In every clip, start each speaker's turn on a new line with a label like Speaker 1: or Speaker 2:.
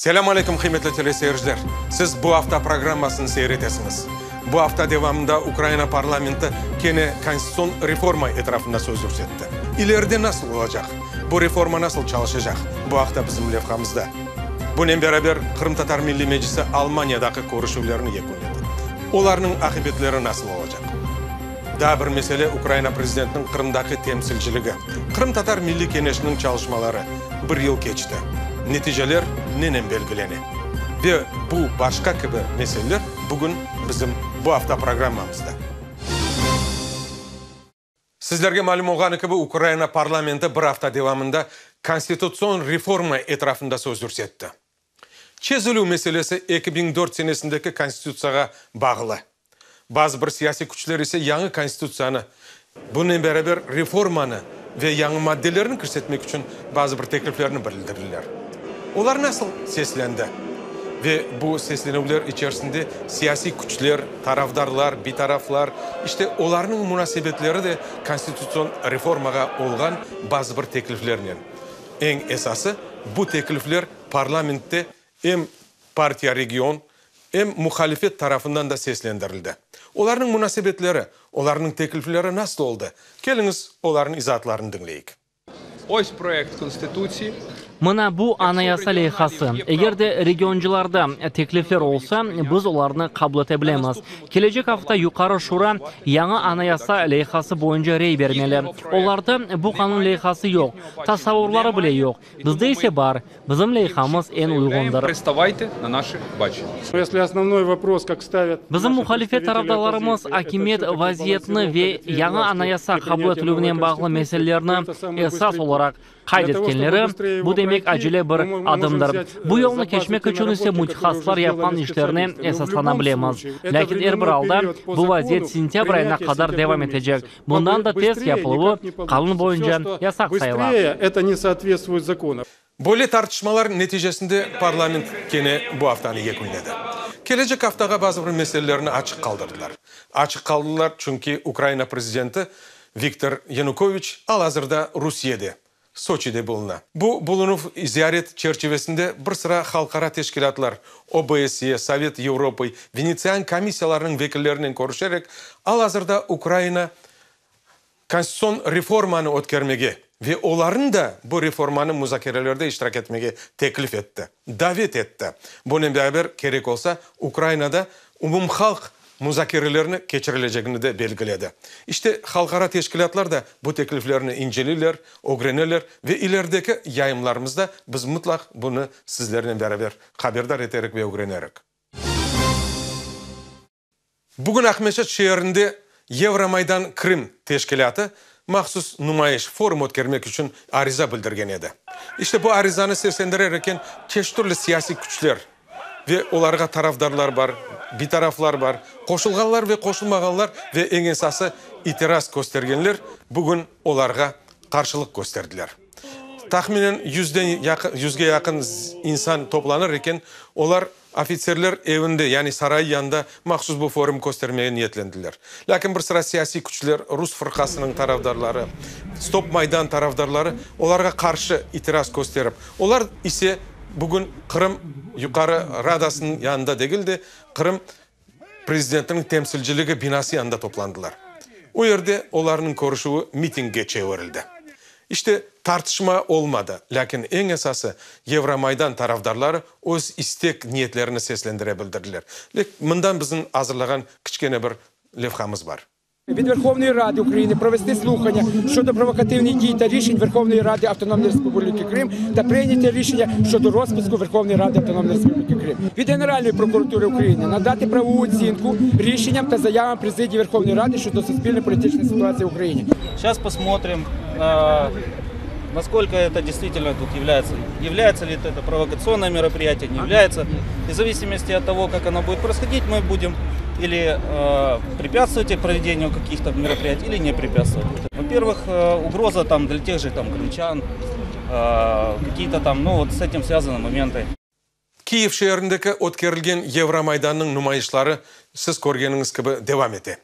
Speaker 1: Selâm aleyküm, qıymetli teleseyirciler! Siz Bu afta programmasını seyir etesiñiz. Bu afta devamında Ukraina parlamenti kene konstitutsion reforma etrafında söz yürsetti. İleride nasıl olacaq? Bu reforma nasıl çalışacaq? Bu aqta bizim levhamızda. Bunen beraber, Qırımtatar Milliy Meclisi Almaniyadaki körüşüvlerini yekünledi. Olarnıñ aqibetleri nasıl olacaq? Daa bir mesele, Ukraina prezidentiniñ Qırımdaki temsilciligi. Qırımtatar Milliy Keñeşiniñ çalışmaları bir yıl keçti. Neticeler nenen belgilene? Ve bu başqa kibi meseleler bugün bizim bu afta programmamızda. Sizlerge malüm olğanı kibi, Ukraina parlamenti bir afta devamında konstitutsion reforma etrafında söz yürsetti. Çezilüv meselesi 2004 senesindeki Konstitutsiyağa bağlı. Bazı bir siyasiy küçler ise yañı Konstitutsiyanı, bunen beraber reformanı ve yañı maddelerni kirsetmek içün bazı bir tekliflerni bildirdiler. Olar nasıl seslendi? Ve bu seslenüvler içerisinde siyasiy küçler, tarafdarlar, bitaraflar, işte olarnıñ munasebetleri de konstitutsion reformağa olğan bazı bir tekliflernen. Eñ esası, bu teklifler parlamentte em Partiya region, em muhalifet tarafından da seslendirildi. Olarnıñ munasebetleri, olarnıñ teklifleri nasıl oldı? Keliñiz, olarnıñ izaatlarını diñleyik.
Speaker 2: Ось proyekt Konstitutsiyi.
Speaker 3: Mına bu Anayasa leyhası. Eger de regioncılarda teklifler olsa, biz olarnı qabul ete bilemiz. Kelecek afta Yuqarı Şura yañı Anayasa leyhası boyunca rey bermeli. Olarda bu qanun leyhası yoq, tasavurları bile yoq. Bizde ise bar. Bizim leyhamız eñ uyğundır. Bizim muhalifet tarafdarlarımız akimiyet vaziyetini ve yañı Anayasa qabul etilüvinen bağlı meselelerni esas olaraq qayd etkenleri, bu demek acele bir adımdır. Bu yolnı keçmek içün ise mütehassıslar yapqan işlerine esaslana bilemiz. Lâkin er bir alda bu vaziyet sentâbr ayına qadar devam etecek. Bundan da tez yapıluvı qanun boyunca yasaq sayıla.
Speaker 1: Böyle tartışmalar neticesinde parlament kene bu aftanı yekünledi. Kelecek aftağa bazı bir meselelerni açıq qaldırdılar. Açıq qaldılar, çünki Ukraina prezidenti Viktor Yanukoviç al-azırda Rusiyede, Soçide buluna. Bu bulunuv ziyaret çerçivesinde bir sıra halqara teşkilâtlar, OBSE, Sovet Yevropı, Venetsian komissiyalarınıñ vekillerinen körüşerek, al-azırda Ukraina konstitutsion reformanı ötkermege ve olarnı da bu reformanı muzakerelerde iştirak etmege teklif etti, davet etti. Bunen beraber, kerek olsa, Ukrainada umumhalq muzakerelerini keçirilecegini de belgiledi. İşte, halqara teşkilâtlar da bu tekliflerni inceleyler, ögreneler ve ilerideki yayınlarımızda biz mıtlaq bunı sizlernen beraber haberdar eterik ve ögrenerik. Bugün Aqmescit şeerinde Yevromaydan Krım teşkilâtı mahsus numayış, forum ötkermek içün ariza bildirgen edi. İşte bu arizanı seslendirer eken çeşit türlü siyasiy küçler ve olarğa tarafdarlar bar, bitaraflar bar, qoşulğanlar ve qoşulmağanlar ve eñ esası itiraz köstergenler bugün olarğa qarşılıq kösterdiler. Tahminen yüzden yaqın, yüzge yaqın insan toplanır eken, olar Ofitserler evinde, yani sarayı yanında mahsus bu forum köstermege niyetlendiler. Lâkin bir sıra siyasiy küçler, Rus fırqasınıñ tarafdarları, Stop Maydan tarafdarları olarğa qarşı itiraz kösterip, olar ise bugün Qırım Yuqarı Radasınıñ yanında degil de, Qırım prezidentiniñ temsilciligi binası yanında toplandılar. O yerde olarnıñ körüşüvi mitingge çevirildi. İşte, tartışma olmadı, lâkin eñ esası, Yevromaydan tarafdarları öz istek niyetlerini seslendire bildirdiler. Mından bizim azırlağan kiçkene bir levhamız bar.
Speaker 4: Від Верховної Ради України провести слухання щодо провокативних дій та рішень Верховної Ради Автономної Республіки Крим та прийняття рішення щодо розпуску Верховної Ради Автономної Республіки Крим. Від Генеральної прокуратури України надати правову оцінку рішенням та заявам Президії Верховної Ради щодо суспільно-політичної ситуації в Україні.
Speaker 5: Сейчас посмотрим, насколько это действительно тут является, является ли это провокационное мероприятие, не является. И в зависимости от того, как оно будет происходить, мы будем или препятствовать проведению каких-то мероприятий, или не препятствовать. Во-первых, угроза там для тех же там крымчан, какие-то там, ну вот с этим связаны моменты.
Speaker 1: Kiyev şeerindeki ötkerilgen Yevromaydannıñ numayışları, siz körgeniñiz kibi, devam ete.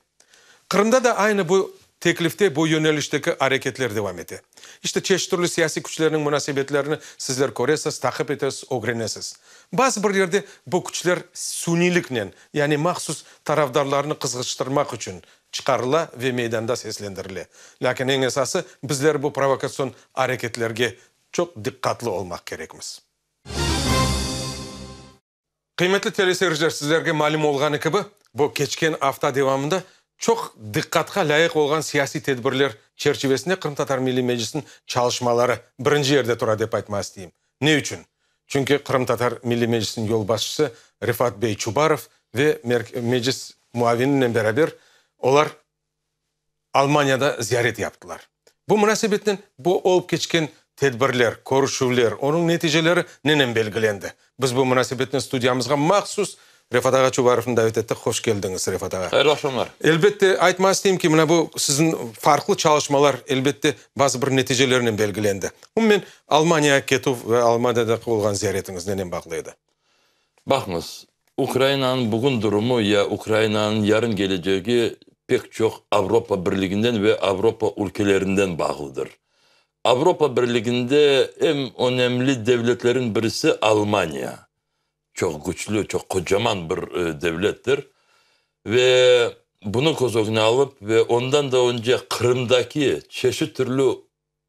Speaker 1: Qırımda da aynı bu. Teklifte bu yönelişteki areketler devam ete. İşte, çeşit türlü siyasiy küçlerniñ munasebetlerini sizler köresiz, taqip etesiz, ögrenesiz. Bazı bir yerde bu küçler suniyliknen, yani mahsus tarafdarlarını qızğıştırmaq içün çıqarıla ve meydanda seslendirile. Lâkin eñ esası, bizler bu provokatsion areketlerge çoq diqqatlı olmaq kerekmiz. Qıymetli teleseyirciler, sizlerge malüm olğanı kibi, bu keçken afta devamında çoq diqqatqa lâyıq olğan siyasiy tedbirler çerçivesinde Qırımtatar Milliy Meclisiniñ çalışmaları birinci yerde tura dep aytmağa isteyim. Ne içün? Çünki Qırımtatar Milliy Meclisiniñ yolbaşçısı Refat bey Çubarov ve Meclis muavininen beraber olar Almaniyada ziyaret yaptılar. Bu munasebetnen bu olıp keçken tedbirler, körüşüvler, onıñ neticeleri nenen belgilendi? Biz bu munasebetnen studiyamızğa mahsus Refat ağa Çubarovnı davet ettik. Hoş keldiñiz, Refat ağa.
Speaker 6: Hayırlı aqşamlar.
Speaker 1: Elbette, aytmağa isteyim ki, mına bu siziñ farqlı çalışmalar, elbette, bazı bir neticelernen belgilendi. Umumen, Almaniyağa ketüv ve Almaniyadaki olğan ziyaretiñiz nenen bağlı edi?
Speaker 6: Baqıñız, Ukrainanıñ bugün durumu ya Ukrainanıñ yarın kelecegi pek çoq Avropa Birliginden ve Avropa ülkelerinden bağlıdır. Avropa Birliginde eñ önemli devletlerin birisi Almaniya. Çoq güçlü, çoq qocaman bir devlettir. Ve bunı köz ögüne alıp ve ondan da önce Qırımdaki çeşit türlü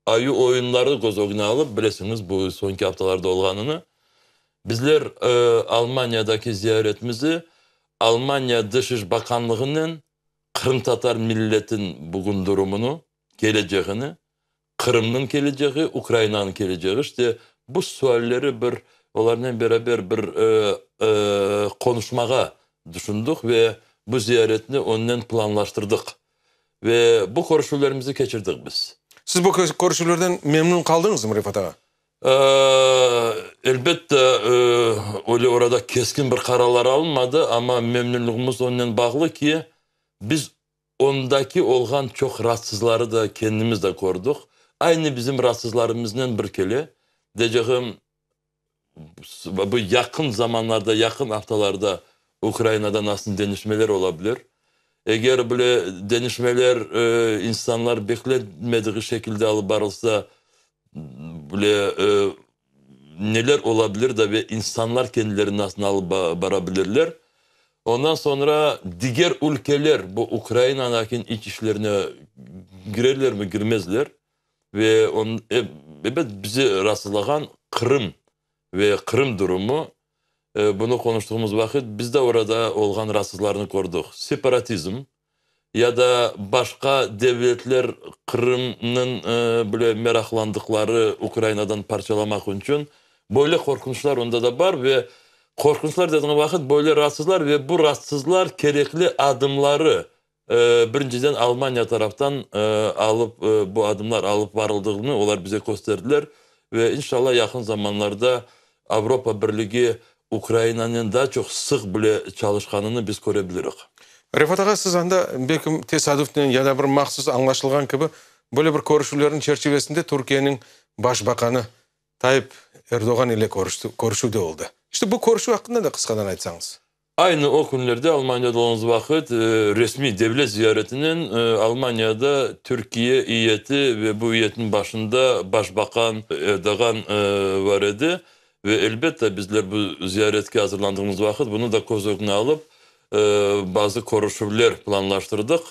Speaker 6: Ayu oyunları köz ögüne alıp, bilesiñiz, bu soñki aftalarda olğanını, bizler Almaniyadaki ziyaretimizi Almaniya Dış iş bakanlığınen qırımtatar milletin bugün durumını, keleceğini, Qırımnıñ keleceği, Ukrainanıñ keleceği, işte bu sualleri bir olarnen beraber bir qonuşmağa düşündik ve bu ziyaretni onnen planlaştırdıq. Ve bu körüşüvlerimizni keçirdik biz.
Speaker 1: Siz bu körüşüvlerden memnün qaldıñızmı, Refat ağa?
Speaker 6: Elbette, öyle orada keskin bir qararlar alınmadı, amma memnünligimiz onnen bağlı ki, biz ondaki olğan çoq raatsızları da kendimiz de kördik. Aynı bizim raatsızlarımıznen bir kele. Deycegim, Bu yaqın zamanlarda, yaqın aftalarda Ukrainada nasıl deñişmeler ola bilir? Eger bile deñişmeler insanlar beklenmediği şekilde alıp barılsa, bile neler ola bilir da ve insanlar kendilerini nasıl alıp bara bilirler? Ondan soñra diger ülkeler bu Ukrainanıñ iç işlerine girerlermi, girmezler? Ve ebet, bizi raatsızlağan Qırım ve Qırım durumı, bunı qonuştığımız vaqıt biz de orada olğan raatsızlarnı kördik. Separatizm ya da başqa devletler Qırımnıñ böyle meraqlandıqları Ukrainadan parçalamaq içün böyle qorqunçlar onda da bar ve qorqunçlar dediğim vaqıt böyle raatsızlar ve bu raatsızlar kerekli adımları Birinciden Almaniya taraftan alıp bu adımlar alıp barıldığını olar bize kösterdiler ve inşallah yaqın zamanlarda Avropa Birligi Ukrainanen daa çoq sıq bile çalışqanını biz köre bilirik.
Speaker 1: Refat ağa, siz anda belkim tesadüfnen ya da bir mahsus añlaşılğan kibi böyle bir körüşüvlerniñ çerçivesinde Türkiyeniñ baş baqanı Tayyip Erdoğan ile körüşüv de oldı. İşte bu körüşüv aqqında da qısqadan aytsañız.
Speaker 6: Aynı o künlerde Almaniyada olğanımız vaqıt resmiy devlet ziyaretinen Almaniyada Türkiye eyyeti ve bu eyyetniñ başında başbaqan Erdoğan var edi. Ve elbette bizler bu ziyaretke azırlandığımız vaqıt bunı da köz ögüne alıp bazı körüşüvler planlaştırdıq.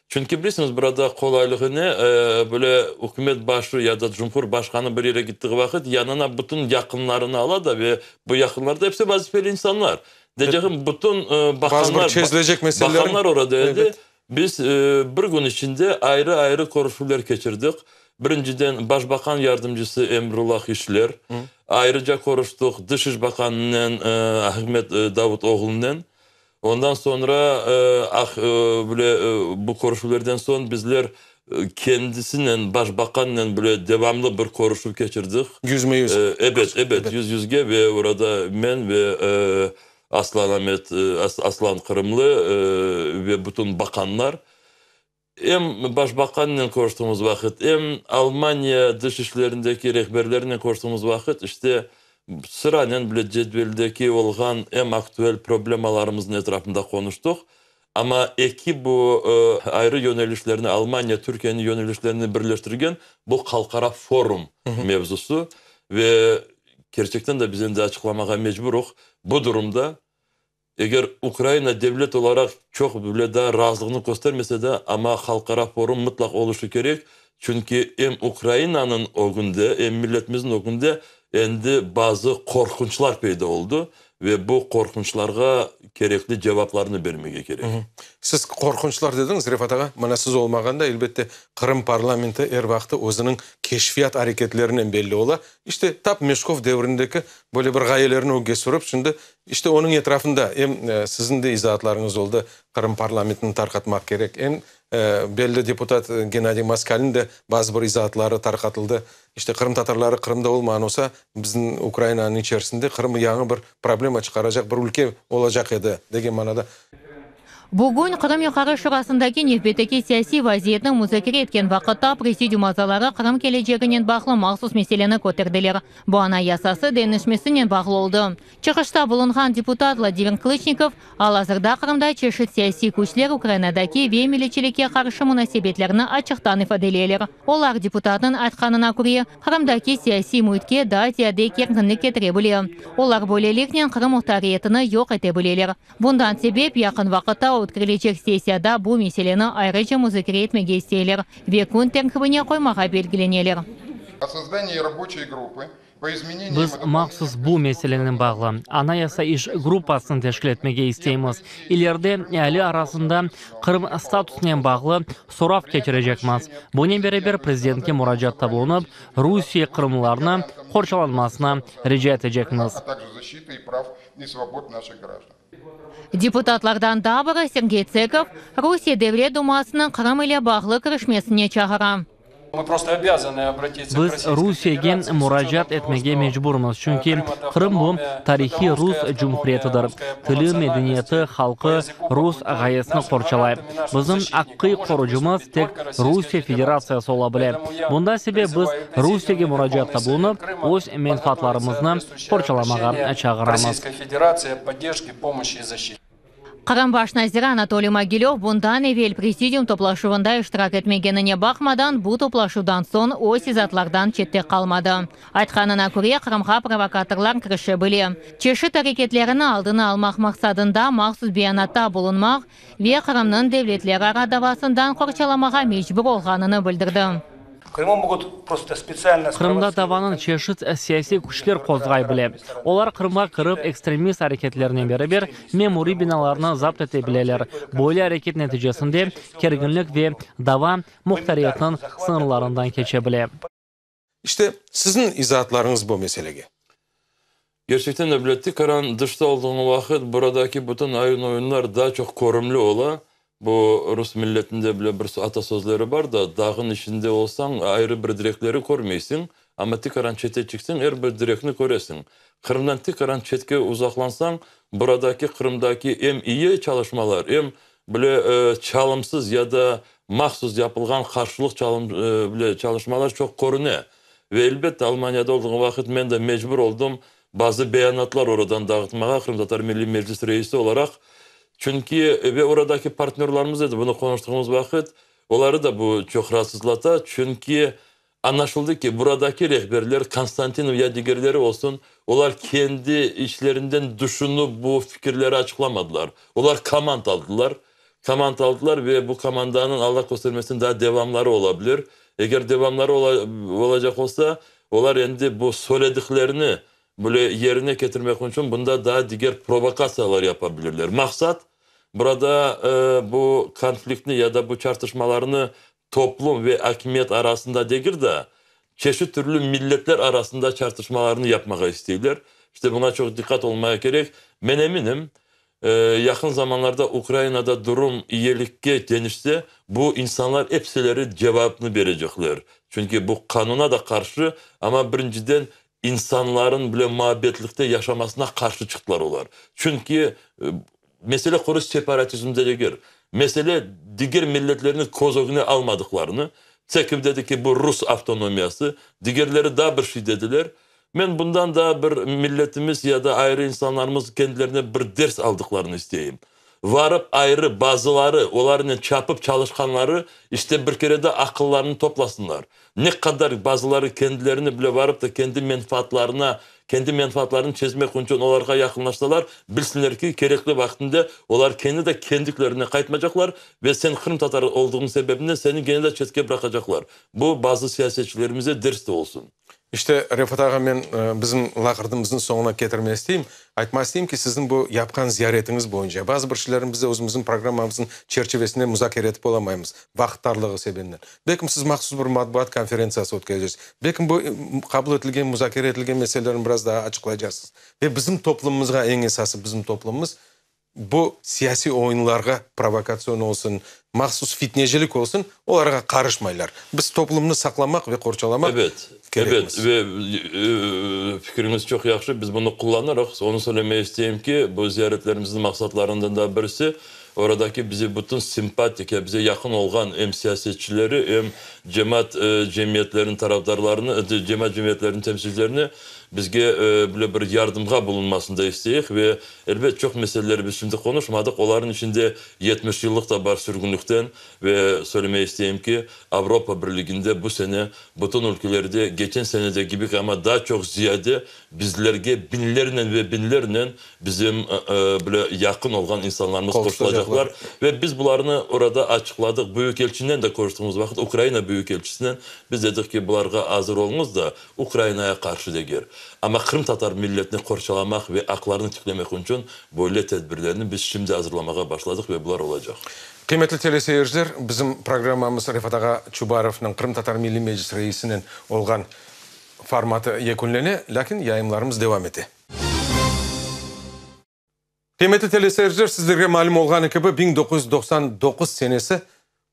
Speaker 6: Çünki bilesiñiz, burada qolaylığı ne, böyle ükümet başı ya da cumhurbaşqanı bir yere gittiği vaqıt yanına bütün yaqınlarını ala da ve bu yaqınlar da episi vazifeli insanlar. Deycegim, bütün
Speaker 1: baqanlar,
Speaker 6: baqanlar orada edi. Biz bir kün içinde ayrı-ayrı körüşüvler keçirdik. Birinciden, başbaqan yardımcısı Emrullah İşler, ayrıca körüştik Dış iş baqanınen Ahmet Davutoğlunen. Ondan soñra, ah, bile bu körüşüvlerden soñ bizler kendisinen, başbaqannen bile devamlı bir körüşüv keçirdik.
Speaker 1: Yüzme-yüz.
Speaker 6: Ebet, ebet, yüz-yüzge ve orada men ve Aslan Amet, Aslan Qırımlı ve bütün baqanlar. Em başbaqannen körüştüğimiz vaqıt, em Almaniya dış işlerindeki rehberlerinen körüştüğimiz vaqıt, işte, sıranen bile cedveldeki olğan em aktuel problemalarımıznıñ etrafında qonuştıq. Amma eki bu ayrı yönelişlerni, Almaniya, Türkiyeniñ yönelişlerini birleştirgen bu halqara forum mevzusı. Ve kerçekten de biz endi açıqlamağa mecburuq, bu durumda eger Ukraina devlet olaraq çoq bile daa razılığını köstermese de, amma halqara forum mıtlaq oluşı kerek, çünki em Ukrainanıñ ögünde, em milletimizniñ ögünde endi bazı qorqunçlar peyda oldı ve bu qorqunçlarğa kerekli cevaplarnı bermege kerek.
Speaker 1: Siz qorqunçlar dediñiz, Refat ağa. Mına siz olmağanda, elbette, Qırım parlamenti er vaqtı özüniñ keşfiyat areketlerinen belli ola. İşte, tap Meşkov devrindeki böyle bir ğayelerni ögge sürip, şimdi, işte, onıñ etrafında em siziñ de izaatlarıñız oldı, Qırım parlamentini tarqatmaq kerek, em belli deputat Gennadiy Moskalniñ de bazı bir izaatları tarqatıldı. İşte, qırımtatarları Qırımda olmağan olsa, bizim Ukrainanıñ içerisinde Qırım yañı bir problema çıqaracaq bir ülke olacaq edi, degen manada.
Speaker 7: Bugün Qırım Yuqarı Şurasındaki nevbetteki siyasiy vaziyetni muzakere etken vaqıtta prezidium azaları Qırım keleceginen bağlı mahsus meseleni köterdiler. Bu Anayasası deñişmesinen bağlı oldı. Çıqışta bulunğan deputat Vladimir Klıçnikov, al-azırda Qırımda çeşit siyasiy küçler Ukrainadaki ve milletçilikke qarşı munasebetlerini açıqtan ifadeleyler. Olar, deputatnıñ aytqanına köre, Qırımdaki siyasiy müitke daa ziyade kerginlik ketire bile. Olar böyleliknen Qırım muhtariyetini yoq ete bileler. Bundan sebep, yaqın vaqıtta ötkerilecek sessiyada bu meseleni ayrıca muzakere etmege isteyler ve kün terkibine qoymağa belgileneler.
Speaker 3: Biz mahsus bu meselenen bağlı Anayasa iş gruppasını teşkil etmege isteymiz. İleride eali arasında Qırım statusınen bağlı sorav keçirecekmiz. Bunen beraber prezidentke muracaatta bulunıp, Rusiye qırımlılarnı qorçalanmasını rica etecekmiz.
Speaker 7: Deputatlardan daa biri Sergey Tsekov Rusiye Devlet Dumasınıñ Qırım ile bağlı kirişmesine çağıra.
Speaker 3: Biz Rusiyege muracaat etmege mecburmız, çünki Qırım bu, tarihiy rus cumhuriyetidir, tili, medeniyeti, halqı rus ğayesini qorçalay. Bizim aqqıy qorucımız tek Rusiye Federatsiyası ola bile. Bundan sebep biz Rusiyege muracaatta bulunıp, öz menfaatlarımıznı qorçalamağa çağıramız.
Speaker 7: Qırım baş naziri Anatoliy Mogilöv bundan evel prezidium toplaşuvında iştirak etmegenine baqmadan, bu toplaşuvdan soñ öz izaatlardan çette qalmadı. Aytqanına köre, Qırımğa provokatorlar kirişe bile. Çeşit areketlerini aldını almaq maqsadında mahsus beyanatta bulunmaq ve Qırımnıñ devletlerara davasından qorçalamağa mecbur olğanını bildirdi.
Speaker 3: Qırımda davanıñ çeşit siyasiy küçler qozğay bile. Olar Qırımğa kirip, ekstremist areketlerinen beraber memuriy binalarnı zapt ete bileler. Böyle areket neticesinde kerginlik ve dava muhtariyetniñ sıñırlarından keçe bile.
Speaker 1: İşte, siziñ izaatlarıñız bu meselege.
Speaker 6: Kerçekten de bile, tikaran dışta olduğıñ vaqıt buradaki bütün ayın-oyunlar daa çoq körümli ola. Bu rus milletinde bile bir atasözleri bar da, dağın içinde olsañ, ayrı bir direkleri körmeysiñ, amma tikaran çete çıqsañ, er bir direkni köresiñ. Qırımdan tikaran çetke uzaqlansañ, buradaki Qırımdaki em iyi çalışmalar, em bile çalımsız ya da mahsus yapılğan qarşılıq çalım bile çalışmalar çoq körüne. Ve elbette, Almaniyada olduğım vaqıt men de mecbur oldım bazı beyanatlar oradan dağıtmağa, Qırımtatar Milliy Meclis reisi olaraq. Çünki ve oradaki partnörlarımız edi, bunı qonuştığımız vaqıt, oları da bu çoq raatsızlata, çünki añlaşıldı ki, buradaki rehberler, Konstantinov ya digerleri olsun, olar kendi içlerinden düşünip bu fikirleri açıqlamadılar. Olar komand aldılar. Komand aldılar ve bu komandanıñ, Alla köstermesin, daa devamları ola bilir. Eger devamları olacaq olsa, olar endi bu söylediklerini bile yerine ketirmek içün bunda daa diger provokatsiyalar yapa bilirler. Maqsat, burada bu konfliktni ya da bu çartışmalarnı toplum ve akimiyet arasında degil de, çeşit türlü milletler arasında çartışmalarnı yapmağa isteyler. İşte buña çoq diqqat olmaya kerek. Men eminim, yaqın zamanlarda Ukrainada durum iyilikke deñişse, bu insanlar epsileri cevapnı berecekler. Çünki bu qanuna da qarşı, amma birinciden insanların bile muabbetlikte yaşamasına qarşı çıqtılar olar. Çünki mesele quru separatizmde degil. Mesele diger milletlerni köz ögüne almadıqlarını. Tsekiv dedi ki, bu rus avtonomiyası, digerleri daa bir şey dediler. Men bundan daa bir milletimiz ya da ayrı insanlarımız kendilerine bir ders aldıqlarını isteyim. Varıp ayrı bazıları, olarnen çapıp çalışqanları, işte bir kere de aqıllarını toplasınlar. Ne qadar bazıları kendilerini bile varıp da kendi menfaatlarına, kendi menfaatlarını çezmek içün olarğa yaqınlaşsalar, bilsinler ki, kerekli vaqtında olar kene de kendiklerine qaytmacaqlar ve sen qırımtatar olduğıñ sebebinden seni kene de çetke bıraqacaqlar. Bu bazı siyasetçilerimize ders de olsun.
Speaker 1: İşte, Refat ağa, men bizim laqırdımıznıñ soñuna ketirmege isteyim. Aytmaq isteyim ki, siziñ bu yapqan ziyaretiñiz boyunca bazı bir şeylerni biz de özümizniñ programmamıznıñ çerçivesinde muzakere etip olamaymız, vaqıt tarlığı sebebinden. Belkim, siz mahsus bir matbuat konferentsiyası ötkereceksiz. Belkim, bu qabul etilgen, muzakere etilgen meselelerni biraz daa açıqlaycaqsız. Ve bizim toplumımızğa, eñ esası bizim toplumımız, Bu siyasiy oyunlarğa, provokatsion olsun, mahsus fitnecilik olsun, olarğa qarışmaylar. Biz toplumnı saqlamaq ve qorçalamaq
Speaker 6: Ebet,
Speaker 1: kerekmiz.
Speaker 6: ebet. Ve fikriñiz çoq yahşı, biz bunı qullanırıq. Onı söylemege isteyim ki, bu ziyaretlerimizniñ maqsatlarından da birisi, oradaki bize bütün simpatik, ya bize yaqın olğan em siyasetçileri, em cemaat cemiyetleriniñ tarafdarlarını, cemaat cemiyetleriniñ temsilcilerini bizge böyle bir yardımğa bulunmasını da isteyik ve Elbet, çoq meseleleri biz şimdi qonuşmadıq, olarnıñ içinde 70 yıllıq da bar sürgünlikten ve söylemege isteyim ki, Avropa Birliginde bu sene bütün ülkelerde geçen senede kibi, amma daa çoq ziyade bizlerge biñlernen ve biñlernen bizim bile yaqın olğan insanlarımız qoşulacaqlar ve biz bularnı orada açıqladıq, büyükelçinen de körüştiğimiz vaqıt, Ukraina büyükelçisinen biz dedik ki, bularğa azır oluñız da, Ukrainaya qarşı degil, amma qırımtatar milletini qorçalamaq ve aqlarını tiklemek içün böyle tedbirlerni biz şimdi azırlamağa başladıq ve bular olacaq.
Speaker 1: Qıymetli teleseyirciler, bizim programmamız Refat ağa Çubarovnıñ, Qırımtatar Milliy Meclis reisinen olğan formatı yekünlene, lâkin yayınlarımız devam ete. Qıymetli teleseyirciler, sizlerge malüm olğanı kibi, 1999 senesi,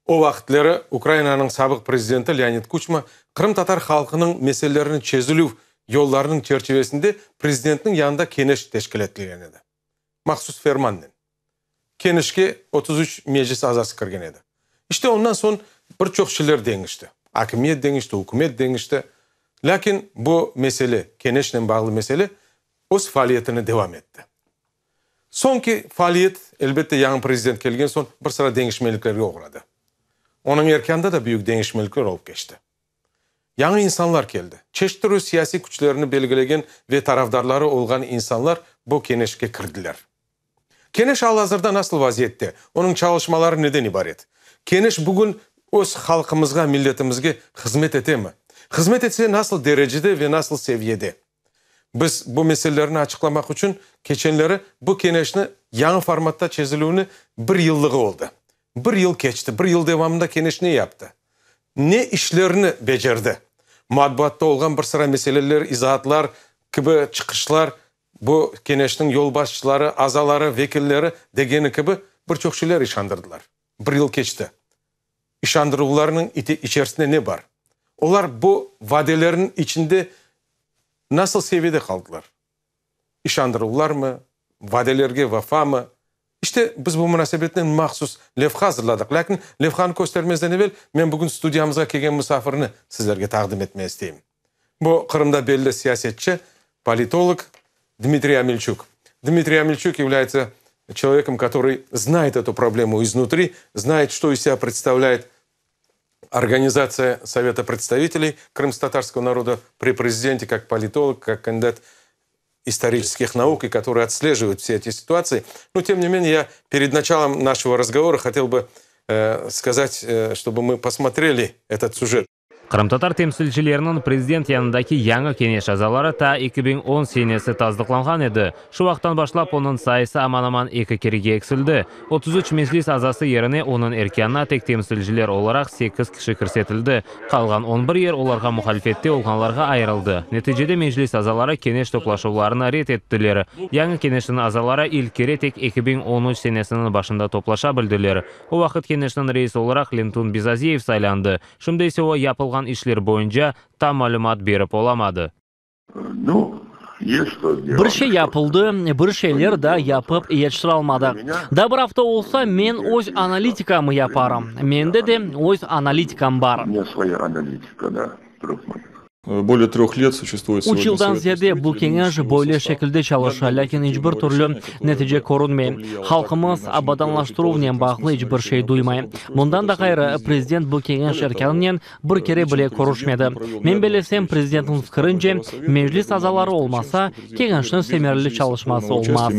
Speaker 1: o vaqıtleri Ukrainanıñ sabıq prezidenti Leonid Kuçma qırımtatar halqınıñ meselelerini çezilüv yollarınıñ çerçivesinde prezidentniñ yanında keneş teşkil etilgen edi. Mahsus fermannen. Keneşke 33 meclis azası kirgen edi. İşte ondan soñ bir çoq şeyler deñişti. Akimiyet deñişti, ükümet deñişti. Lâkin bu mesele, keneşnen bağlı mesele öz faaliyetini devam etti. Soñki faaliyet, elbette, yañı prezident kelgen soñ bir sıra deñişmeliklerge oğradı. Onıñ erkânında da büyük deñişmelikler olıp keçti. Yañı insanlar keldi. Çeşit türlü siyasiy küçlerini belgilegen ve tarafdarları olğan insanlar bu keneşke kirdiler. Keneş al-azırda nasıl vaziyette? Onıñ çalışmaları neden ibaret? Keneş bugün öz halqımızğa, milletimizge hızmet etemi? Hızmet etse, nasıl derecede ve nasıl seviyede? Biz bu meselelerni açıqlamaq içün keçenleri bu keneşni yañı formatta çezilüvini bir yıllığı oldı. Bir yıl keçti. Bir yıl devamında keneş ne yaptı? Ne işlerni becerdi? Matbuatta olğan bir sıra meseleler, izaatlar kibi çıqışlar, bu keneşniñ yolbaşçıları, azaları, vekilleri degeni kibi bir çoq şeyler işandırdılar. Bir yıl keçti. İşandıruvlarnıñ içerisinde ne bar? Olar bu vadelerniñ içinde nasıl seviyede qaldılar? İşandıruvlarmı, vadelerge vefamı? İşte, biz bu munasebetnen mahsus levha azırladıq. Lâkin levhanı köstermezden evel men bugün studiyamızğa kelgen musafirni sizlerge taqdim etmege isteyim. Bu, Qırımda belli siyasetçi, politolog Dmitriy Omelçuk. Dmitriy Omelçuk является человеком, который знает эту проблему изнутри, знает, что из себя представляет организация Совета представителей крымско-татарского народа при президенте, как политолог, как кандидат исторических наук, и который отслеживает все эти ситуации. Но, тем не менее, я перед началом нашего разговора хотел бы э, сказать, э, чтобы мы посмотрели этот сюжет.
Speaker 3: Qırımtatar temsilcileriniñ prezident yanındaki yañı keñeş azaları ta 2010 senesi tasdıqlanğan edi. Şu vaqıttan başlap onıñ sayısı aman-aman eki kerege eksildi. 33 Meclis azası yerine onıñ erkânına tek temsilciler olaraq sekiz kişi kirsetildi. Qalğan on bir yer olarğa muhalifette olğanlarğa ayırıldı. Neticede Meclis azaları keñeş toplaşuvlarını red ettiler. Yañı keñeşniñ azaları ilk kere tek 2013 senesiniñ başında toplaşa bildiler. O vaqıt keñeşniñ reisi olaraq Lentun Bezaziyev saylandı. Şimdi ise o, yapılğan işler boyunca tam malümat berip olamadı.
Speaker 8: Bir şey yapıldı, bir şeyler daa yapıp yetiştiralmadıq. Daa bir afta olsa, men öz analitikamı yaparım. Mende de öz analitikam bar.
Speaker 9: Bolее tröh let suşestvuet
Speaker 3: Üç yıldan ziyade bu keñeş böyle şekilde çalışa, lâkin iç bir türlü netice körünmey. Halqımız abadanlaştıruvnen bağlı iç bir şey duymay. Bundan da ğayrı, prezident bu keñeş erkânınen bir kere bile körüşmedi. Men bellesem, prezidentniñ fikirince, Meclis azaları olmasa, keñeşniñ semereli çalışması olmaz.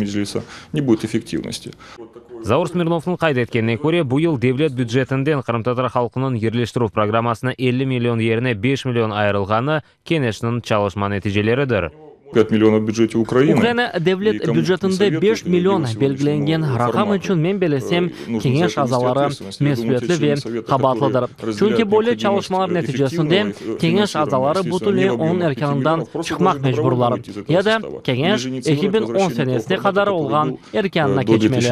Speaker 10: Zaur Smirnovnıñ qayd etkenine köre, bu yıl devlet bücetinden qırımtatar halqınıñ yerleştirüv programmasına 50 million yerine 5 million ayırılğanı, Keneşniñ çalışma neticeleridir.
Speaker 9: Pât millionov v bücete Ukrainı.
Speaker 3: Ukraina devlet bücetinde 5 million belgilengen raqam içün, men bellesem, Keñeş azaları mesülietli ve qabaatlıdır. Çünki böyle çalışmalar neticesinde Keñeş azaları bütünley onıñ erkânından çıqmaq mecburlar, ya da Keñeş 2010 senesine qadar olğan erkânına keçmeli.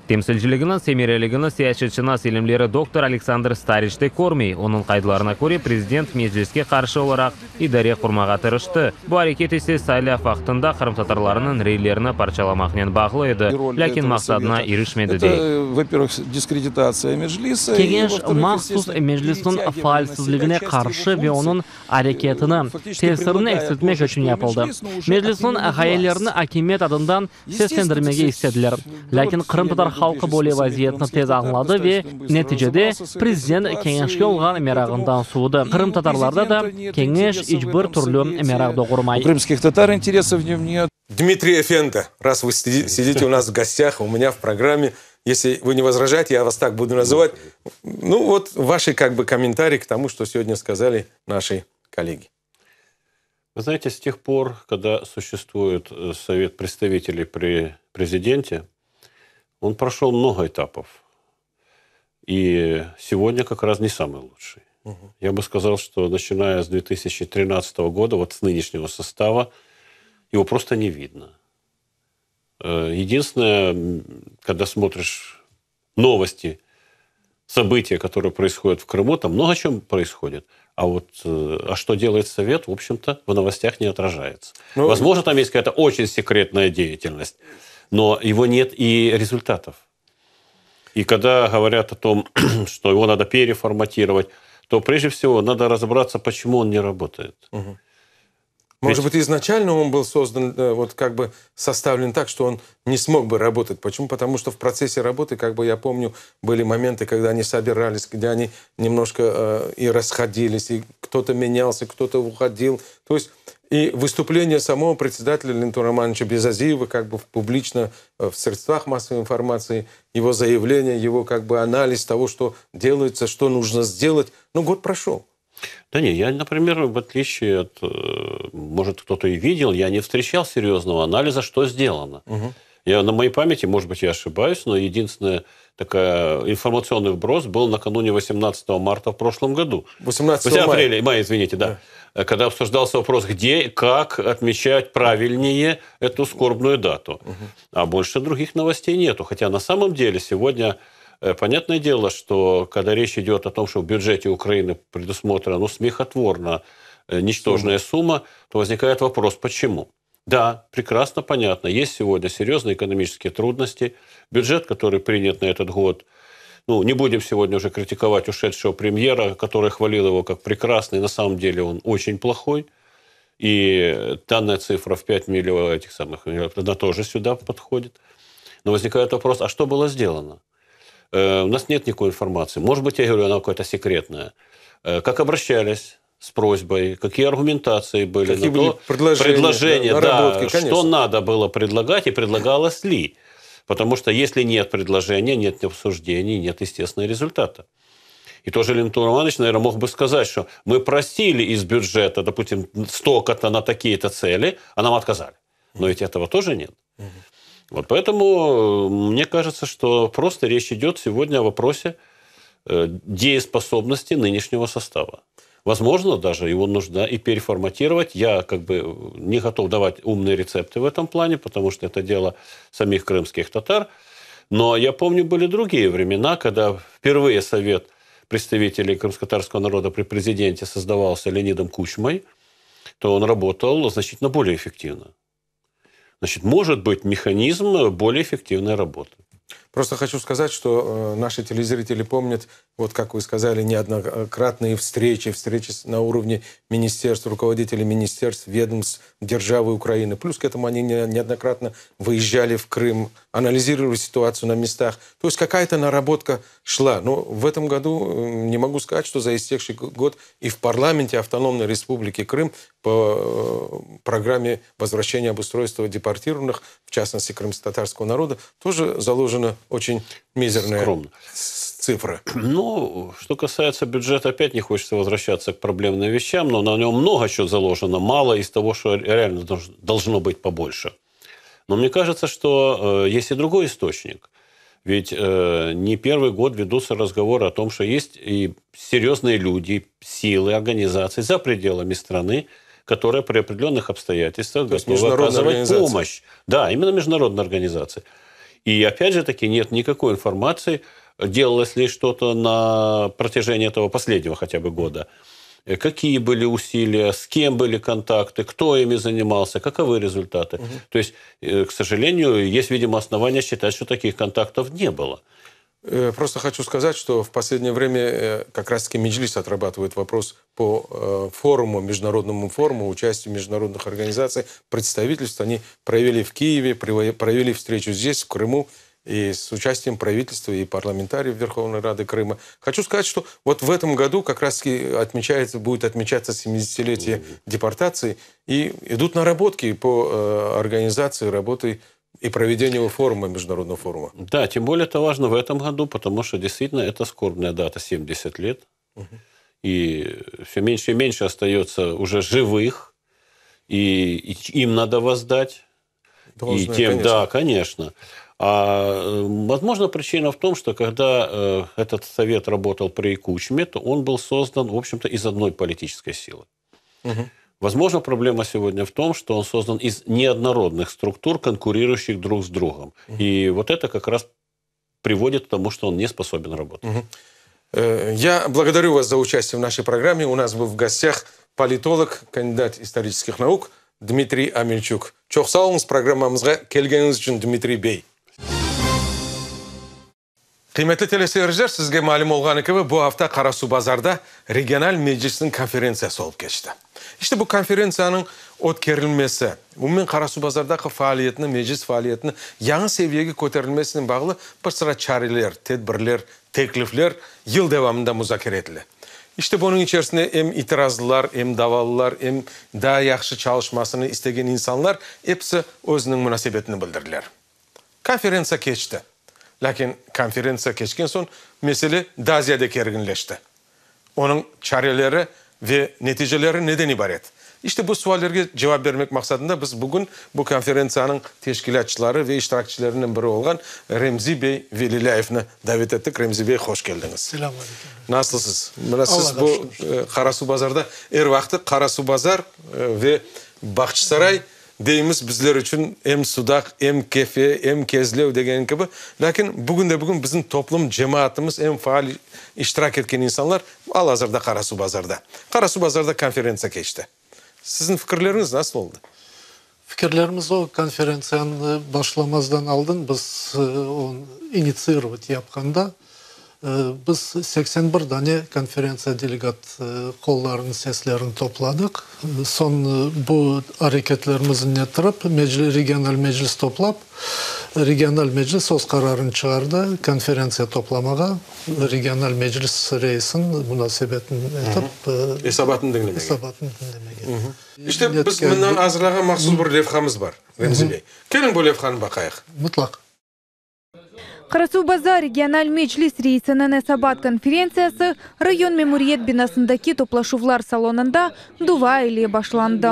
Speaker 10: Temsilciliginiñ semereligini siyasetşınas ilimleri doktor Aleksandr Stariç de körmey. Onıñ qaydlarına köre, prezident Mecliske qarşı olaraq idare qurmağa tırıştı. Bu areket ise saylav vaqtında qırımtatarlarnıñ reylerini parçalamaqnen bağlı edi, lâkin maqsadına irişmedi, dey.
Speaker 3: Keñeş mahsus Meclisniñ faalsizligine qarşı ve onıñ areketini, tesirini eksiltmek içün yapıldı. Meclisniñ ğayelerini akimiyet adından seslendirmege istediler. Lâkin qırımtatar halqı böyle vaziyetni tez añladı ve, neticede, prezident Keñeşke olğan merağından suvudı. Qırımtatarlarda da Keñeş iç bir türlü meraq doğurmay.
Speaker 1: Dmitriy efendi, раз вы сидите у нас в гостях, у меня в программе, если вы не возражаете, я вас так буду называть. Ну вот ваши как бы комментарии к тому, что сегодня сказали наши коллеги.
Speaker 11: Вы знаете, с тех пор, когда существует э, Совет представителей при президенте, он прошел много этапов. И сегодня как раз не самый лучший. Угу. Я бы сказал, что начиная с 2013 года, вот с нынешнего состава, его просто не видно. Э, единственное, когда смотришь новости, события, которые происходят в Крыму, там много чем происходит. А вот э, а что делает Совет, в общем-то, в новостях не отражается. Ну, Возможно, там есть какая-то очень секретная деятельность, но его нет и результатов. И когда говорят о том, что его надо переформатировать, то прежде всего надо разобраться, почему он не работает.
Speaker 1: Угу. Может быть, изначально он был создан, э, вот как бы составлен так, что он не смог бы работать. Почему? Потому что в процессе работы, как бы я помню, были моменты, когда они собирались, где они немножко э, и расходились, и кто-то менялся, кто-то уходил. То есть и выступление самого председателя Лентура Романовича Безазиева как бы публично э, в средствах массовой информации, его заявление, его как бы анализ того, что делается, что нужно сделать. Ну, год прошел.
Speaker 11: Да не, я, например, в отличие от, э, может, кто-то и видел, я не встречал серьезного анализа, что сделано. Угу. Я на моей памяти, может быть, я ошибаюсь, но единственная такая информационный вброс был накануне 18 марта в прошлом году.
Speaker 1: 18 мая.
Speaker 11: апреля, мая, извините, да. да. Когда обсуждался вопрос, где, как отмечать правильнее эту скорбную дату. Угу. А больше других новостей нету. Хотя на самом деле сегодня Э, понятное дело, что когда речь идет о том, что в бюджете Украины предусмотрена ну, смехотворно э, ничтожная сумма, то возникает вопрос, почему? Да, прекрасно понятно, есть сегодня серьезные экономические трудности. Бюджет, который принят на этот год, ну, не будем сегодня уже критиковать ушедшего премьера, который хвалил его как прекрасный, на самом деле он очень плохой. И данная цифра в 5 миллионов этих самых, она тоже сюда подходит. Но возникает вопрос, а что было сделано? Э, у нас нет никакой информации. Может быть, я говорю, она какая-то секретная. Э, как обращались с просьбой, какие аргументации были
Speaker 1: какие
Speaker 11: на
Speaker 1: были
Speaker 11: то,
Speaker 1: предложения,
Speaker 11: предложения
Speaker 1: да,
Speaker 11: что надо было предлагать и предлагалось ли. Потому что если нет предложения, нет обсуждений, нет, естественно, результата. И тоже Лентур Романович, наверное, мог бы сказать, что мы просили из бюджета, допустим, столько-то на такие-то цели, а нам отказали. Но ведь этого тоже нет. Угу. Вот поэтому э, мне кажется, что просто речь идет сегодня о вопросе э, дееспособности нынешнего состава. Возможно, даже его нужно и переформатировать. Я как бы не готов давать умные рецепты в этом плане, потому что это дело самих крымских татар. Но я помню, были другие времена, когда впервые совет представителей крымско-татарского народа при президенте создавался Леонидом Кучмой, то он работал значительно более эффективно. Значит, может быть механизм более эффективной работы.
Speaker 1: Просто хочу сказать, что э, наши телезрители помнят, вот как вы сказали, неоднократные встречи, встречи на уровне министерств, руководителей министерств, ведомств державы Украины. Плюс к этому они неоднократно выезжали в Крым, анализировали ситуацию на местах. То есть какая-то наработка шла. Но в этом году э, не могу сказать, что за истекший год и в парламенте Автономной Республики Крым по э, программе возвращения обустройства депортированных, в частности, крымско-татарского народа, тоже заложена очень мизерная
Speaker 11: Скромно.
Speaker 1: цифра.
Speaker 11: Ну, что касается бюджета, опять не хочется возвращаться к проблемным вещам, но на нем много чего заложено, мало из того, что реально должно быть побольше. Но мне кажется, что э, есть и другой источник. Ведь э, не первый год ведутся разговоры о том, что есть и серьезные люди, силы, организации за пределами страны, которые при определенных обстоятельствах
Speaker 1: То
Speaker 11: готовы оказывать помощь. Да, именно международные организации. И опять же таки нет никакой информации, делалось ли что-то на протяжении этого последнего хотя бы года. Э, какие были усилия, с кем были контакты, кто ими занимался, каковы результаты. Угу. То есть, э, к сожалению, есть, видимо, основания считать, что таких контактов не было.
Speaker 1: Э, просто хочу сказать, что в последнее время как раз-таки Меджлис отрабатывает вопрос по форуму, международному форуму, участию международных организаций, представительств. Они провели в Киеве, провели встречу здесь, в Крыму и с участием правительства и парламентариев Верховной Рады Крыма. Хочу сказать, что вот в этом году как раз отмечается, будет отмечаться 70-летие депортации, и идут наработки по э, организации работы и проведению форума, международного форума.
Speaker 11: Да, тем более это важно в этом году, потому что действительно это скорбная дата, 70 лет. Угу. И все меньше и меньше остается уже живых, и, и им надо воздать.
Speaker 1: Должное,
Speaker 11: и тем,
Speaker 1: конечно.
Speaker 11: да, конечно. А, э, возможно, причина в том, что когда э, этот совет работал при Кучме, то он был создан, в общем-то, из одной политической силы.
Speaker 1: Угу.
Speaker 11: Возможно, проблема сегодня в том, что он создан из неоднородных структур, конкурирующих друг с другом.
Speaker 1: Угу.
Speaker 11: И вот это как раз приводит к тому, что он не способен работать.
Speaker 1: Угу. Я благодарю вас за участие в нашей программе. У нас был в гостях политолог, кандидат исторических наук Дмитрий Амельчук. Çoq sağ oluñız programmamızğa kelgeniñiz içün Dmitriy bey. Qıymetli teleseyirciler, sizge malüm olğanı kibi, bu afta Qarasuvbazarda regional meclisniñ konferentsiyası olıp keçti. İşte bu konferentsiyanıñ ötkerilmesi, umumen Qarasuvbazardaki faaliyetni, meclis faaliyetini yañı seviyege köterilmesinen bağlı bir sıra çareler, tedbirler, teklifler yıl devamında muzakere etile. İşte bunıñ içerisinde em itirazlılar, em davalılar, em daa yahşı çalışmasını istegen insanlar episi özüniñ munasebetini bildirdiler. Konferentsiya keçti. Lâkin konferentsiya keçken soñ mesele daa ziyade kerginleşti. Onıñ çareleri ve neticeleri neden ibaret? İşte bu suallerge cevap bermek maqsadında biz bugün bu konferentsiyanıñ teşkilâtçıları ve iştirakçilerinden biri olğan Remzi bey Velilâyevni davet ettik. Remzi bey, hoş keldiñiz.
Speaker 12: Selâm aleyküm.
Speaker 1: Nasılsız? Mına siz
Speaker 12: Allahqa
Speaker 1: bu
Speaker 12: şükür.
Speaker 1: Qarasuvbazarda er vaqtı Qarasuvbazar ve Bağçasaray Deymiz bizler içün em Sudaq, em Kefe, em Kezlev degen kibi. Lâkin bugün de bugün bizim toplum, cemaatımız eñ faal iştirak etken insanlar al-azırda Qarasuvbazarda. Qarasuvbazarda konferentsiya keçti. Siziñ fikirleriñiz nasıl oldı?
Speaker 12: Fikirlerimiz o, konferentsiyanı başlamazdan aldın biz onı initsiirovat yapqanda, Biz 81 dane konferentsiya delegat qollarınıñ seslerini topladıq. Soñ bu areketlerimizni nettirip, regional meclis toplap, regional meclis öz qararını çıqardı, konferentsiya toplamağa, regional meclis reisiniñ munasebetini etip,
Speaker 1: Esabatını diñlemege.
Speaker 12: Esabatını diñlemege.
Speaker 1: İşte, biz mından azırlağan mahsus bir levhamız bar, Remzi bey. Keliñ bu levhanı baqayıq.
Speaker 12: Mutlaq.
Speaker 13: Qarasuvbazar regional meclis reisiniñ esabat konferentsiyası rayon memuriyet binasındaki toplaşuvlar salonında dua ile başlandı.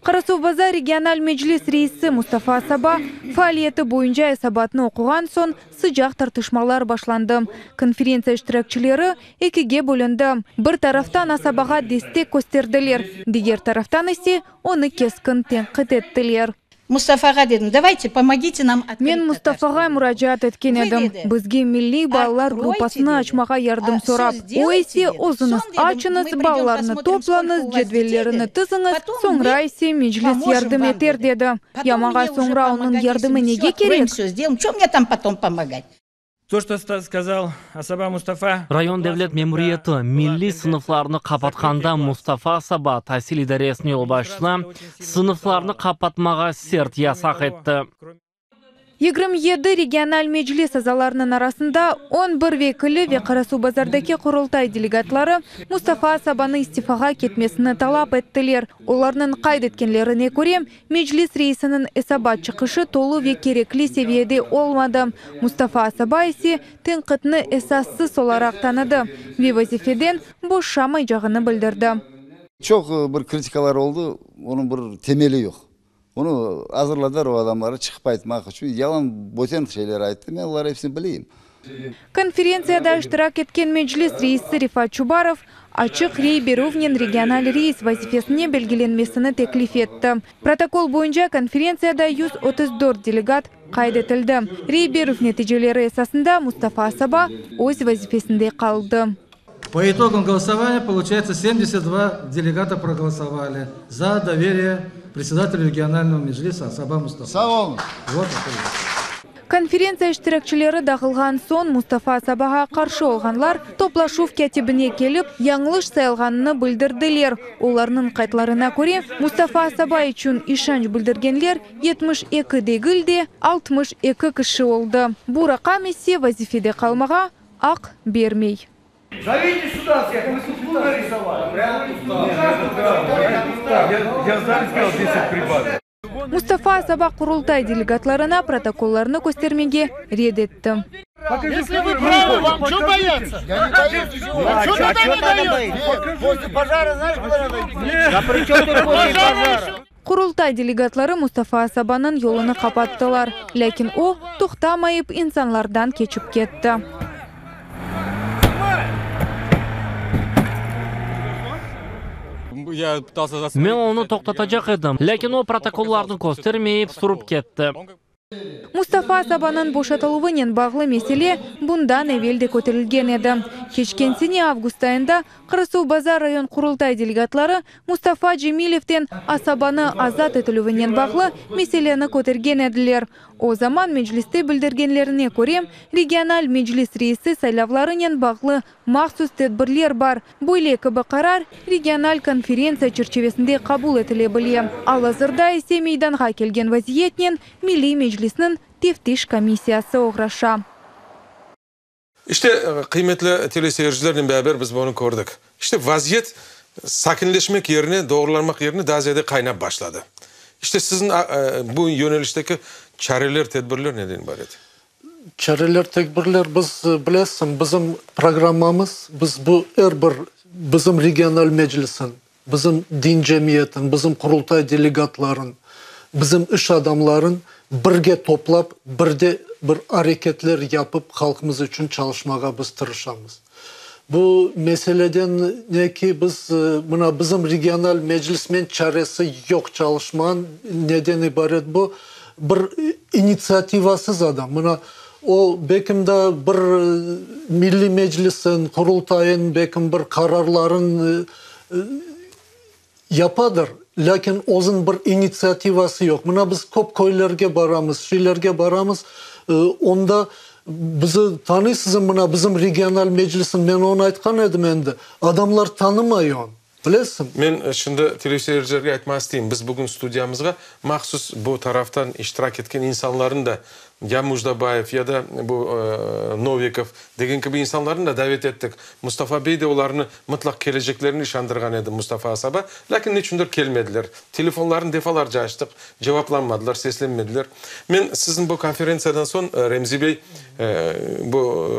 Speaker 13: Qarasuvbazar regional meclis reisi Mustafa Asaba faaliyeti boyunca esabatnı oquğan soñ sıcaq tartışmalar başlandı. Konferentsiya iştirakçileri ekige bölündi, bir taraftan Asabağa destek kösterdiler, diger taraftan ise onı keskin tenqit ettiler.
Speaker 14: Mustafağa dedim, davayte, pomogite nam
Speaker 13: otkryt Men Mustafağa muracaat etken edim, bizge milliy balalar gruppasını açmağa yardım sorap. O ise, özüñiz açıñız, balalarnı toplañız, cedvellerini tiziñiz, soñra ise Meclis yardım eter, dedi. Ya maña soñra onıñ yardımı nege kerek?
Speaker 15: To, çto skazal Asaba Mustafa.
Speaker 3: Rayon devlet memuriyeti milliy sınıflarnı qapatqanda Mustafa Asaba tasil idaresiniñ yolbaşçısına sınıflarnı qapatmağa sert yasaq etti.
Speaker 13: 27 regional meclis azalarınıñ arasında on bir vekili ve Qarasuvbazardaki Qurultay delegatları Mustafa Asabanı istifağa ketmesini talap ettiler. Olarnıñ qayd etkenlerine köre, Meclis reisiniñ esabat çıqışı tolu ve kerekli seviyede olmadı. Mustafa Asaba ise tenqitni esassız olaraq tanıdı ve vazifeden boşamaycağını bildirdi.
Speaker 16: Çoq bir kritikalar oldı, onıñ bir temeli yoq. Onı azırladılar o adamları çıqıp aytmaq içün, yalan böten şeyler ayttı, men olar episini bileyim.
Speaker 13: Konferentsiyada iştirak etken Meclis reisi Refat Çubarov açıq rey berüvnen regional reis vazifesine belgilenmesini teklif etti. Protokol boyunca konferentsiyada 134 delegat qayd etildi. Rey berüv neticeleri esasında Mustafa Asaba öz vazifesinde qaldı.
Speaker 17: По итогам голосования получается 72 делегата проголосовали за доверие председателю регионального меджлиса Асаба Мустафа.
Speaker 16: Sağ oluñ.
Speaker 17: Вот.
Speaker 13: Konferentsiya iştirakçileri dağılğan soñ Mustafa Asabağa qarşı olğanlar toplaşuv kâtibine kelip, yañlış sayılğanını bildirdiler. Olarnıñ qaydlarına köre, Mustafa Asaba içün işanç bildirgenler 72 degil de, 62 kişi oldı. Bu raqam ise vazifede qalmağa aq bermey.
Speaker 18: Zovite süda vseh, mı тут нарисовали.
Speaker 19: Я сам сказал 10 прибавить.
Speaker 13: Mustafa Asaba Qurultay delegatlarına protokollarnı köstermege red etti.
Speaker 18: Если вы правы, вам что бояться?
Speaker 16: Я не боюсь ничего.
Speaker 18: А что тогда не даете?
Speaker 16: После пожара знаешь, куда надо идти?
Speaker 18: Да при чем тут после пожара?
Speaker 13: Qurultay delegatları Mustafa Asabanıñ yolunı qapattılar, lâkin o, toqtamayıp, insanlardan keçip ketti.
Speaker 3: Men onı toqtatacaq edim, lâkin o, protokollarnı köstermeyip, sürip ketti.
Speaker 13: Mustafa Asabanıñ boşatıluvınen bağlı mesele bundan evel de köterilgen edi. Keçken sene avgust ayında Qarasuvbazar rayon Qurultay delegatları Mustafa Cemilevden Asabanı azat etilüvinen bağlı meseleni kötergen ediler. O zaman Mecliste bildirgenlerine köre, regional meclis reisi saylavlarınen bağlı mahsus tedbirler bar. Böyle kibi qarar regional konferentsiya çerçivesinde qabul etile bile. Al-azırda ise meydanğa kelgen vaziyetnen Milliy Meclisniñ Teftiş komissiyası oğraşa.
Speaker 1: İşte, qıymetli teleseyircilernen beraber biz bunı kördik. İşte, vaziyet sakinleşmek yerine, doğrulanmaq yerine daa ziyade qaynap başladı. İşte, siziñ bu yönelişteki çareler, tedbirler neden ibaret?
Speaker 12: Çareler, tedbirler, biz, bilesiñ, bizim programmamız, biz bu er bir bizim regional meclisiñ, bizim din cemiyetin, bizim Qurultay delegatların, bizim iş adamların birge toplap, birde bir areketler yapıp halqımız içün çalışmağa biz tırışamız. Bu meseleden ne ki, biz, mına bizim regional meclismen çaresi yoq çalışmanıñ, neden ibaret bu? Bir initsiativasız adam, mına o bekim da bir Milliy Meclisin, Qurultayın bekim bir qararların yapadır, lâkin özüñ bir initsiativası yoq. Mına biz köp köylerge baramız, şeylerge baramız, onda bizi tanıysızım, mına bizim regional meclisin, men onı aytqan edim endi, adamlar tanımay onı, bilesiñ.
Speaker 1: Men şimdi teleseyircilerge aytmaq isteyim, biz bugün studiyamızğa mahsus bu taraftan iştirak etken insanlarnı da Ya Mujdabayev, ya da bu Novikov degen kibi insanlarnı da davet ettik. Mustafa bey de olarnı mıtlaq keleceklerini işandırğan edi, Mustafa Asaba. Lâkin neçündir kelmediler. Telefonlarını defalarca açtıq, cevaplanmadılar, seslenmediler. Men siziñ bu konferentsiyadan soñ, Remzi bey, bu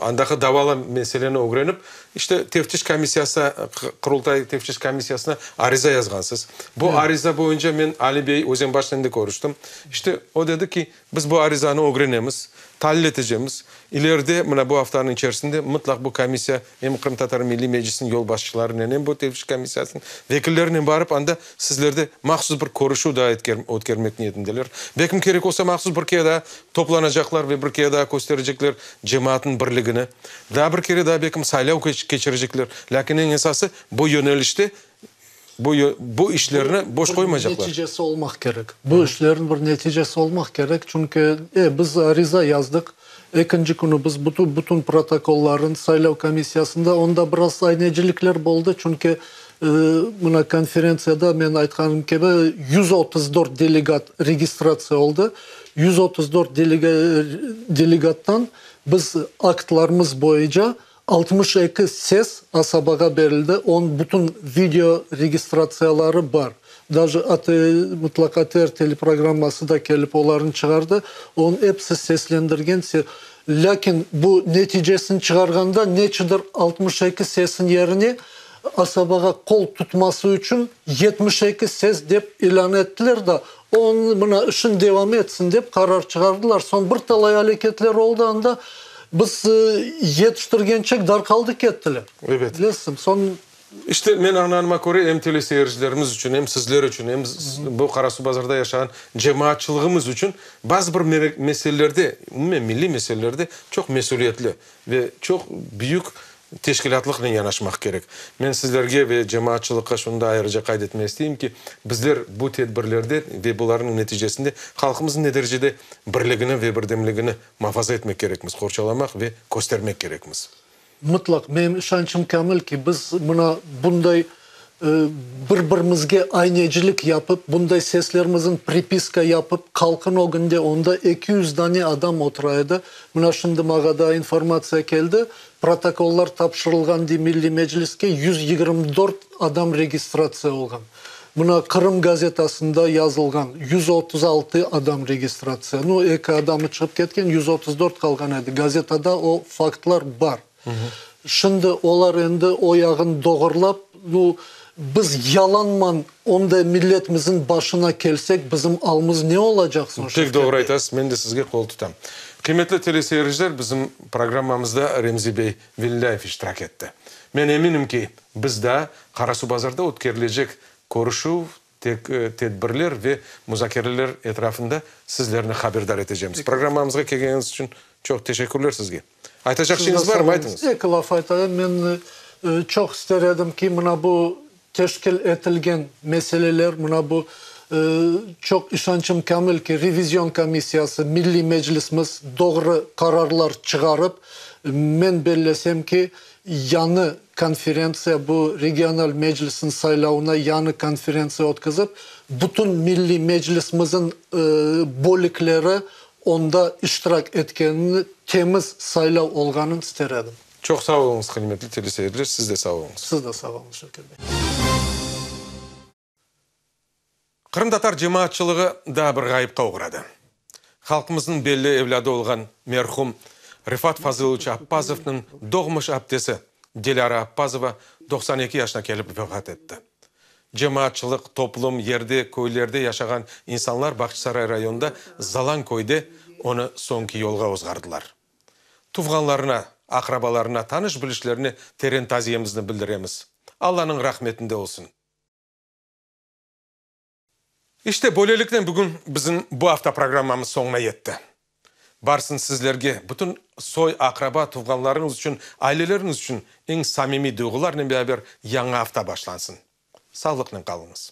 Speaker 1: andaki davalı meseleni ögrenip, işte, Teftiş komissiyası, Qurultay Teftiş komissiyasına ariza yazğansız. Bu ariza boyunca men Ali bey Özenbaşnen de körüştim. İşte, o dedi ki, biz bu. arizanı ögrenemiz, talil etecemiz. İleride, mına bu aftanıñ içerisinde mıtlaq bu komissiya em Qırımtatar Milliy Meclisiniñ yolbaşçılarınen, em bu teftiş komissiyasınıñ vekillerinen barıp, anda sizlerde mahsus bir körüşüv daa ötkermek niyetindeler. Belkim kerek olsa mahsus bir kere daa toplanacaqlar ve bir kere daa kösterecekler cemaatnıñ birligini. Daa bir kere daa belkim saylav keçirecekler. Lâkin eñ esası bu yönelişte Bu bu işlerni boş qoymaycaqlar.
Speaker 12: Bir neticesi olmaq kerek. Bu işlerniñ bir neticesi olmaq kerek, çünki e, biz ariza yazdıq, ekinci künü biz bütün, bütün protokollarnı saylav komissiyasında, onda biraz aynecilikler boldı, çünki e, mına konferentsiyada men aytqanım kibi, 134 delegat registratsiya oldı, 134 delegattan biz aktlarımız boyunca 62 ses asabağa berildi, onıñ bütün video registratsiyaları bar. Daje ATR, mıtlaq ATR teleprogramması da kelip olarnı çıqardı, onıñ episi seslendirgen, lâkin bu neticesini çıqarğanda neçündir 62 sesiñ yerine asabağa qol tutması içün 72 ses dep ilân ettiler da, onı mına işin devam etsin dep qarar çıqardılar. Soñ bir talay aleketler oldı anda, biz yetiştirgençek darqaldı kettiler.
Speaker 1: Ebet.
Speaker 12: Bilesiñ, soñ.
Speaker 1: İşte, men añlanıma köre, em teleseyircilerimiz içün, em sizler içün, em bu Qarasuvbazarda yaşağan cemaatçılığımız içün bazı bir meselelerde, umumen milliy meselelerde çoq mesüliyetli ve çoq büyük Teşkilâtlıqnen yanaşmaq kerek. Men sizlerge ve cemaatçılıqqa şunı da ayrıca qayd etmege isteyim ki, bizler bu tedbirlerde ve bularnıñ neticesinde halqımıznıñ ne derecede birligini ve birdemligini muafaza etmek kerekmiz, qorçalamaq ve köstermek kerekmiz.
Speaker 12: Mıtlaq, menim işançım kâmil ki, biz mına bunday bir-birimizge aynecilik yapıp, bunday seslerimizin pripiska yapıp, halqın ögünde onda 200 dane adam otura edi. Mına şimdi mağa daa informatsiya keldi, Protokollar tapşırılğan dey Milliy Mecliske 124 adam registratsiya olğan. Mına Qırım gazetasında yazılğan 136 adam registratsiya. Nu, eki adamı çıqıp ketken, 134 qalğan edi. Gazetada o faktlar bar. Şimdi olar endi o yağın doğurlap, nu, biz yalanman onday milletimizin başına kelsek, bizim alımız ne olacaq soñ,
Speaker 1: Pek
Speaker 12: Şevket
Speaker 1: doğru
Speaker 12: bey?
Speaker 1: aytasız, men de sizge qol tutam. Qıymetli teleseyirciler, bizim programmamızda Remzi bey Velilâyev iştirak etti. Men eminim ki, biz daa Qarasuvbazarda ötkerilecek körüşüv, tedbirler ve muzakereler etrafında sizlerni haberdar etecemiz. Programmamızğa kelgeniñiz içün çoq teşekkürler sizge. Aytacaq şeyiñiz barmı? Aytıñız.
Speaker 12: Eki laf aytayım. Men çoq ister edim ki, mına bu teşkil etilgen meseleler, mına bu çoq işançım kâmil ki, revizion komissiyası, Milliy Meclisimiz doğru qararlar çıqarıp, men bellesem ki, yañı konferentsiya, bu regional meclisniñ saylavına yañı konferentsiya ötkizip, bütün Milliy Meclisimizin bölükleri onda iştirak etkenini, temiz saylav olğanın ister edim.
Speaker 1: Çoq sağ oluñız, qıymetli teleseyirciler, siz de sağ oluñız.
Speaker 12: Siz de sağ oluñız, Şevket bey.
Speaker 1: Qırımtatar cemaatçılığı daa bir ğayıpqa oğradı. Halqımıznıñ belli evlâdı olğan merhum Refat Fazıloviç Appazovnıñ doğmuş aptesi Dilâra Appazova 92 yaşına kelip vefat etti. Cemaatçılıq, toplum, yerde, köylerde yaşağan insanlar Bağçasaray rayonında Zalan köyde onı soñki yolğa ozğardılar. Tuvğanlarına, aqrabalarına, tanış-bilişlerine teren taziyemizni bildiremiz. Allanıñ rahmetinde olsun. İşte, böyleliknen bugün bizim bu afta programmamız soñuna yetti. Barsın sizlerge, bütün soy, aqraba, tuvğanlarıñız içün, aileleriñiz içün eñ samimiy duyğularnen beraber yañı afta başlansın. Sağlıqnen qalıñız.